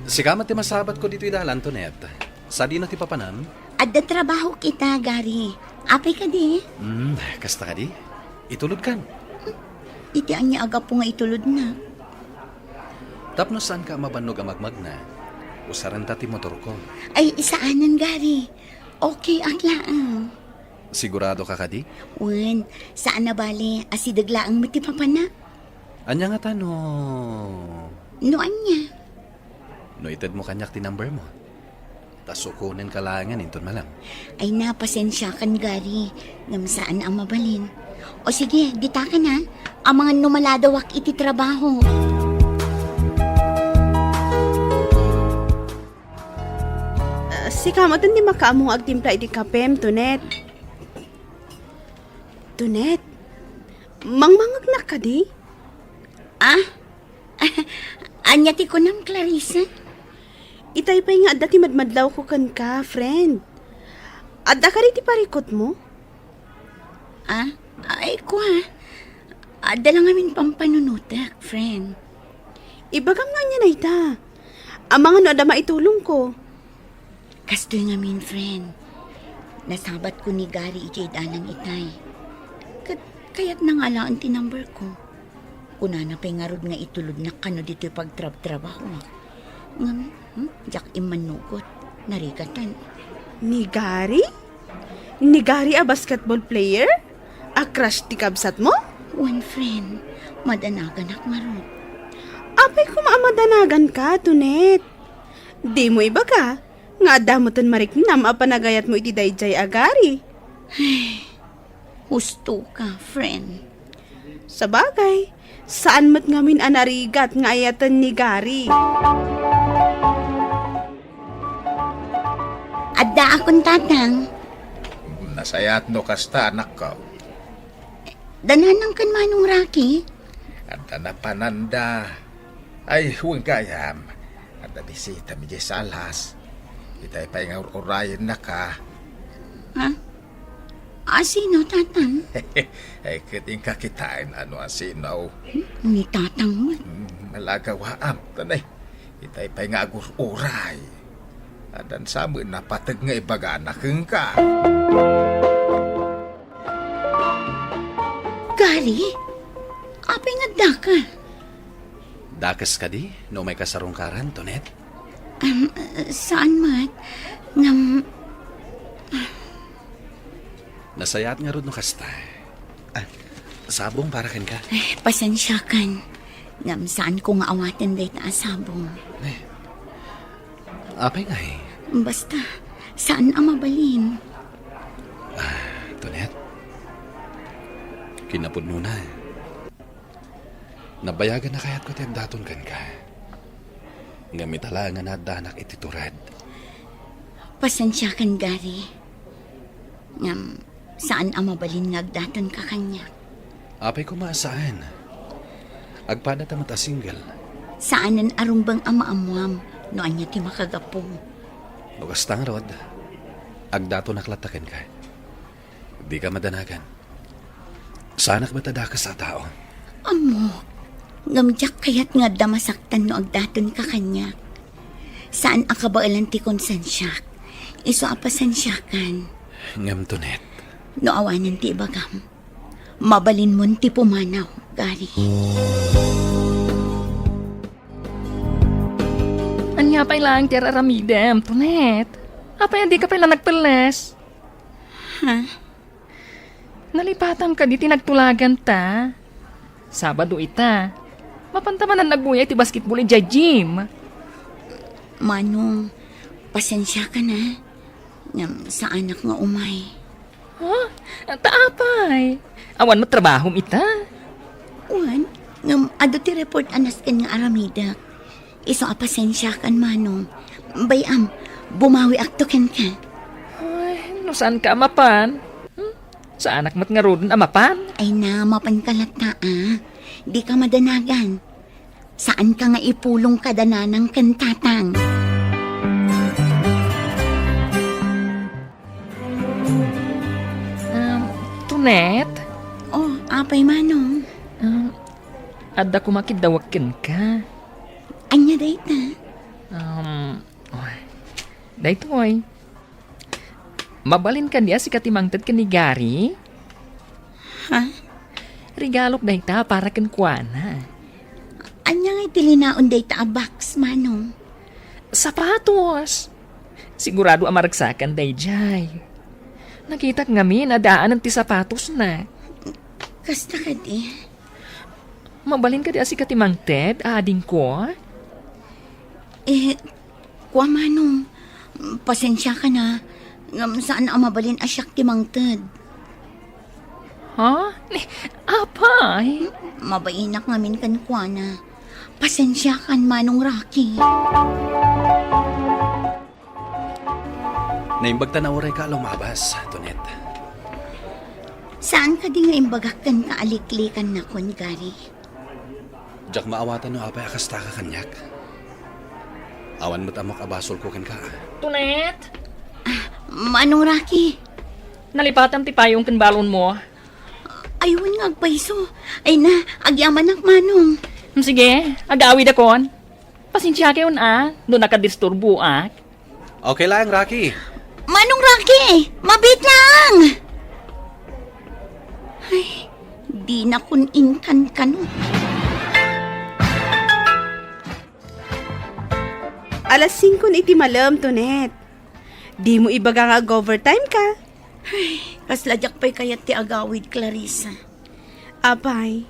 sika met ti masabatko ditoy dalan, Tonet. Sadino ti papanam? Adda trabaho kita, Gary. Apay kadi? Hmm, kasta kadi? Itulodkan. Iti ania a gapu nga itulodna? Tapno saanka a mabannog a magmagna, usarenta ti motorko. Ay, saanen, Gary. Okay ak laeng. Sigurado ka kadi? Wen, saan a bale, asideg laeng met ti papana. Ania ngata no? No ania? No itedmo kaniak ti number mo. Ta sukonen ka laengen inton malam. Ay na, pasensiakan, Gary. Ngem saan a mabalin. O sige, ditakan a. Amangan no maladawak iti trabaho. Ah, sika met ti makaammo nga agtimpla iti kapem, Tonet. Tonet, mangmangegnak kadi? Ah? Ania ti kunam, Clarissa? Itay pay nga adda ti madmadlawko kenka, friend. Adda kadi ti parikutmo? Ah? Ay, kua. Adda la ngamin pampanunotek, friend. Ibagam no ania dayta. Amangan no adda maitulongko. Kastoy ngamin, friend. Nasabatko ni Gary idiay dalan itay. Ket kayatna nga alaen ti number ko. Kunana pay ngarud nga itulodnak kano ditoy pagtrabtrabahoak. Ngem, hmm, diak immanugot. Narigatan. Ni Gary? Ni Gary a basketball player? A crush ti kabsatmo? Wen, friend. Madanaganak ngarud. Apay koma a madanaganka, Tonet? Dimo ibaga nga adda metten mariknam a panagayatmo iti daydiay a Gary. Husto ka, friend. Sabagay, saan met ngamin a narigat nga ayaten ni Gary. Addaakon, Tatang. Nasayaat no kasta, anakko. Da Nanang ken Manong Rocky? Adda napananda. Ay, wen gayam. Adda bisita idiay salas. Itay pay nga ur-urayennaka. Ha? Asino, Tatang? Ay, ket inka kitaen no asino. Ni Tatang met. Hmm, nalagawaam, tanay. Itay pay nga agur-uray. Addan sa met napateg nga ibagana kenka. Gary? Apay nga Daka. Dakes kadi no umayka sarungkaran, Tonet? Am, saan met. Ngem, nasayaat ngarud no kasta. Ah, sabong para kenka. Ay, pasensiakan. Ngem saanko nga awaten dayta a sabong. Eh, apay ngay? Basta, saan a mabalin. Ah, Tonet, kinapudnona, nabayagan a kayatko ti agdaton kenka. Ngem ita laeng a naaddanak iti tured. Pasensiakan, Gary. Ngem, saan a mabalin nga agdatonka kaniak. Apay koma a saan. Agpadata met a single. Saanen a rumbeng a maammoam no ania ti makagapu. No kasta ngarud, agdatonak latta kenka. Dika madanagan. Saanak met a dakes a tao. Ammok, ngem diak kayat nga adda masaktan no agdatonka kaniak. Saan a kabaelan ti konsensiak. Isu a pasensiakan. Ngem, Tonet. No awanen ti ibagam, mabalinmon ti pumanaw, Gary. Ania pay laeng ti ar-aramidem, Tonet? Apay a dika pay la nagpelles? Ha? Nalipatam kadi ti nagtulaganta? Sabado ita. Mapanta manen agbuyay ti basketball idiay gym. Manong, pasensiakan a. Ngem saanak nga umay. Ha? Ta apay? Awan met trabahom ita? Wen, ngem adu ti report a nasken nga aramidek. Isu a pasensiakan, Manong. Bay-am, bumawiakto kenka. Ay, no saanka a mapan? Hmm? Saanak met ngaruden a mapan? Ay na, mapanka latta a. Dika madanagan. Saanka nga ipulong kada nanang ken tatang. Um, Tonet? Oh, apay, Manong? Um, adda koma kiddawek kenka. Ania dayta? Um, oh, daytoy. Mabalin kadi a sika ti mangted ken ni Gary? Ha? Regalok dayta para kenkuana. Ania ngay ti linaon dayta a box, Manong? Sapatos! Sigurado a maragsakan daydiay. Nakitak ngamin a daanen ti sapatosna. Kasta kadi? Mabalin kadi a sika ti mangted, adingko? Eh, kua, Manong, pasensiakan a, ngem saan a mabalin a siak ti mangted. Ha? Ni, apay? Mabainak ngamin kenkuana. Pasensiakan, Manong Rocky. Naimbag ta naurayka a lumabas, Tonet. Saan kadi nga imbagak kenka a liklikannakon, Gary? Diak maawatan no apay a kastaka kaniak. Awan met ammok a basolko kenka. Tonet! Ah, Manong Rocky. Nalipatam ti payong ken balonmo. Ay, wen nga agpayso. Ay na, agyamanak, Manong. Hmm, sige, agawidakon. Pasensiakayon a, no nakadisturboak. Okay lang, Rocky. Manong Rocky, mabiit lang! Ay, dinakon inkankano. Alas singko na iti malem, Tonet. Dimo ibaga nga ag-overtime ka. Ay, kasla diak pay kayat ti agawid, Clarissa. Apay,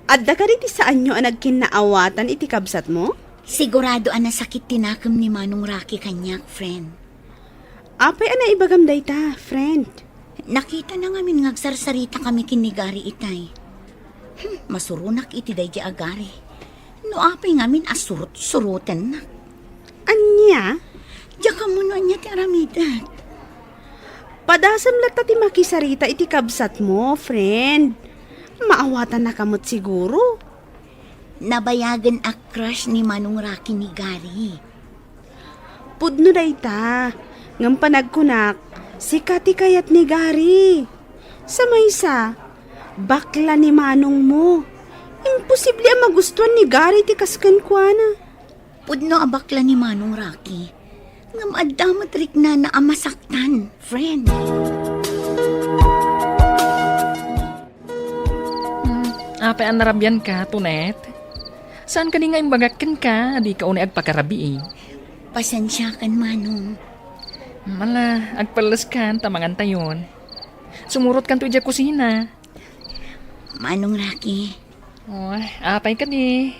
adda kadi ti saanyo a nagkinnaawatan iti kabsatmo? Sigurado a nasakit ti nakem ni Manong Rocky kaniak, friend. Apay a naibagam dayta, friend? Nakitana ngamin nga agsarsarita kami ken ni Gary itay. Hmm, masuronak iti daydi a Gary. No apay ngamin a surot-surotennak. Ania? Diak ammo no ania ti aramidek. Padasem latta ti makisarita iti kabsatmo, friend. Maawatannaka met siguro. Nabayagen a crush ni Manong Rocky ni Gary. Pudno dayta, ngem panagkunak, sika ti kayat ni Gary. Sa maysa, bakla ni manongmo. Imposible a magustuan ni Gary ti kas kenkuana. Pudno a bakla ni Manong Rocky, ngem adda met riknana a masaktan, friend. Mm, Apay a narabianka, Tonet? Saan kadi nga imbagak kenka a dika unay agpakarabii? Pasensiakan, Manong. Mala, agpelleskan ta mangantayon. Sumurotkanto idiay kusina. Manong Rocky. Oh, apay kadi?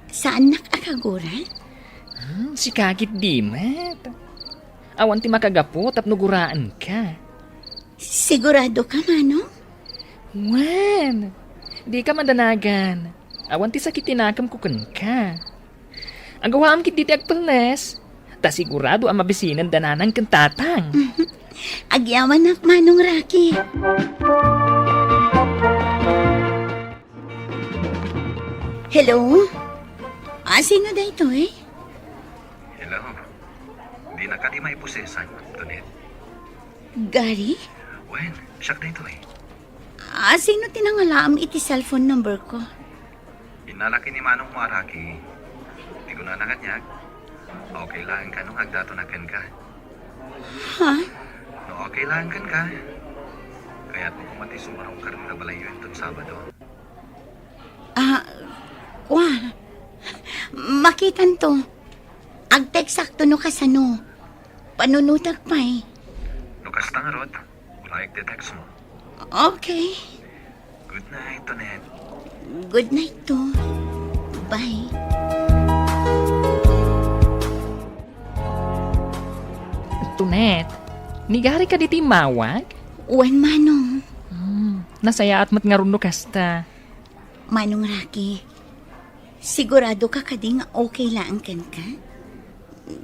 Saannak a kagura? Hmm, sika ketdi met. Awan ti makagapu tapno guraenka. Sigurado ka, Manong? Wen, dika madanagan. Awan ti sakit ti nakemko kenka. Agawaam ketdi ti agpelles. Ta sigurado a mabisinenda nanang ken tatang. Agyamanak, Manong Rocky. Hello? Ah, sino daytoy? Hello. Dina kadi maipusesan, Tonet? Gary? Wen, siak daytoy. Ah, sino ti nangalaam iti cellphone number ko? Innalak ni manongmo a Rocky. Ti kunana kaniak, okay laeng kano nga agdatonak kenka. Ha? No okay laeng kenka, kayatmo koma ti sumarungkar ita balayyo inton Sabado. Ah, kua. Makitanto. Agteksakto no kasano. Panunotak pay. No kasta ngarud, uraek ti text mo. Okay. Good night, Tonet. Good night, to. Bye. Tonet, ni Gary kadi ti immawag? Wen, Manong. Hmm, nasayaat met ngarud no kasta. Manong Rocky, sigurado ka kadi nga okay laeng kenka?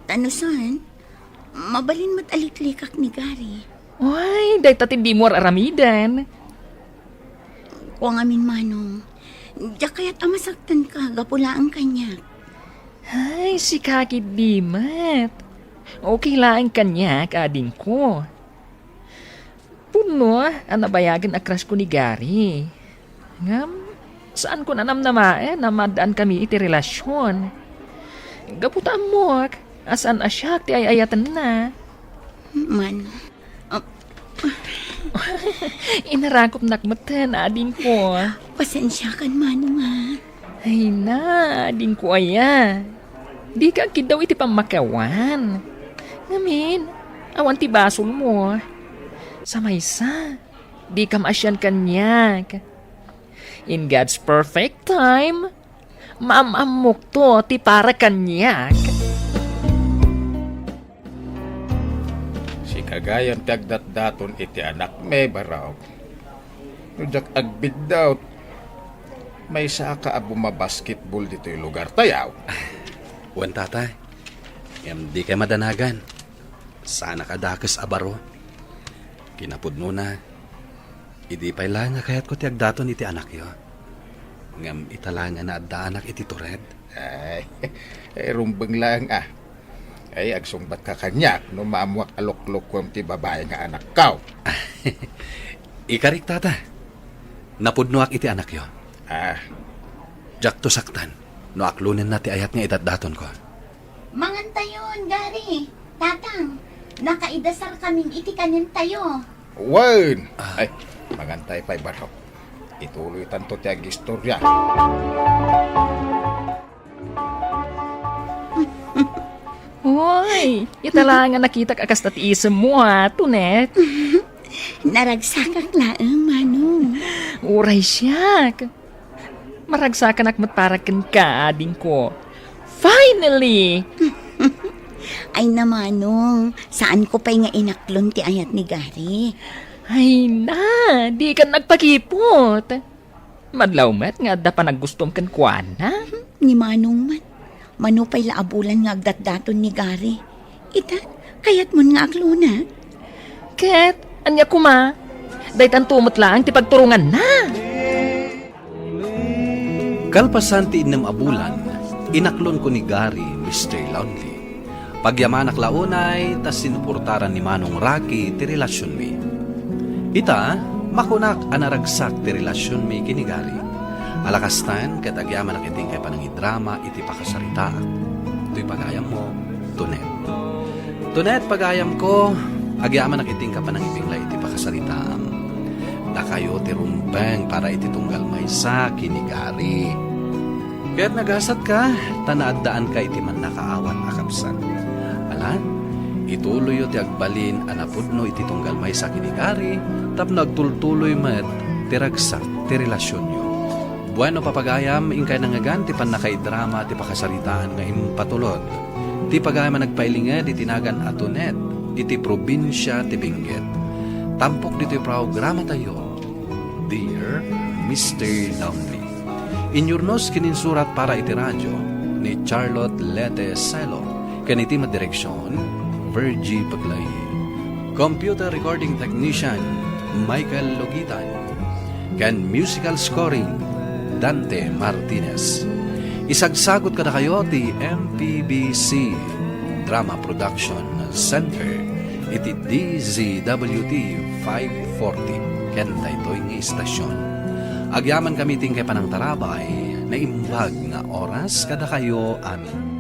Ta no saan, mabalin met a liklikak ni Gary. Ay, dayta ti dimo ar-aramiden. Kua ngamin, Manong, diak kayat a masaktanka gapu laeng kaniak. Ay, sika ketdi met. Okay laeng kaniak, adingko. Pudno a nabayagen a crush ko ni Gary. Ngem, saanko a namnamaen a maaddaan kami iti relasion. Gapu ta ammok a saan a siak ti ay-ayatenna. Man. Ah. Inarakopnak metten, adingko. Pasensiakan, Manong, a. Ay na, adingko aya. Dika agkiddaw iti pammakawan. Ngamin, awan ti basolmo. Sa maysa, dika maasian kaniak. In God's perfect time, maam-ammokto ti para kaniak. Sika gayam ti agdatdaton iti anakmi, Barok. No diak agbiddaw, maysaka a bumabasketball ditoy lugartayo. Wen, Tatay. Ngem dikay madanagan. Saanak a dakes a baro. Kinapudnona, idi pay laeng a kayatko ti agdaton iti anakyo. Ngem ita laeng a naaddaanak iti tured. Ay, ay, rumbeng laeng a. Ay, agsungbatka kaniak no maammoak a luklukuem ti babai nga anakko. Ikarik, Tata. Napudnoak iti anakyo. Ah. Diakto saktan no aklonenna ti ayat nga idatdatonko. Mangantayon, Gary. Tatang, nakaidasarkamin iti kanentayo. Wen! Ah. Ay, mangantay pay, Barok. Ituloytanto ti agistorya. Hoy, ita laeng a nakitak a kasta ti isemmo, a, Tonet. Naragsakak laeng, Manong. Uray siak. Maragsakanak met para kenka, adingko. Finally! Ay na, Manong, saanko pay nga inaklon ti ayat ni Gary. Ay na, dikan nagpakipot. Madlaw met nga adda panaggustom kenkuana. Ni Manong man, mano pay la a bulan nga agdatdaton ni Gary. Ita, kayatmon nga aklona? Ket, ania koma? Daytanto met laeng ti pagturonganna. Kalpasan ti innem a bulan, inaklonko ni Gary, Mister Lonely. Pagyamanak la unay ta sinuportaran ni Manong Rocky ti relasionmi. Ita, makunak a naragsak ti relasionmi ken ni Gary. Alakastan ket agyamanak iti inkay panangidrama iti pakasaritaak. Toy pagayammo, Tonet. Tonet, pagayamko, agyamanak iti inka panangibinglay iti pakasaritaam. dakayo ti rumbeng para iti tunggal maysa ken ni Gary. Ket nagasatka, ta naaddaanka iti mannakaawat a kabsat. Ala, ituloyyo ti agbalin a napudno iti tunggal maysa ken ni Gary, tapno agtultuloy met ti ragsak ti relasionyo. Bueno, papagayam, inkay nangngegan ti pannakaidrama ti pakasaritaan nga impatulod ti pagayam a nagpailinged iti nagan a Tunet iti probinsia ti Benguet. Tampok ditoy programatayo, Dear Mister Lonely. Inyurnos ken insurat para iti radio ni Charlotte Lete Selo, ken iti madireksion, Virgie Paglay. Computer recording technician, Michael Logitan. Ken musical scoring, Dante Martinez. Isagsagot kadakayo ti M P B C Drama Production Center iti D Z W T five forty ken daytoy nga istasion. Agyamankami ti inkay panangtarabay, naimbag nga oras kadakayo amin.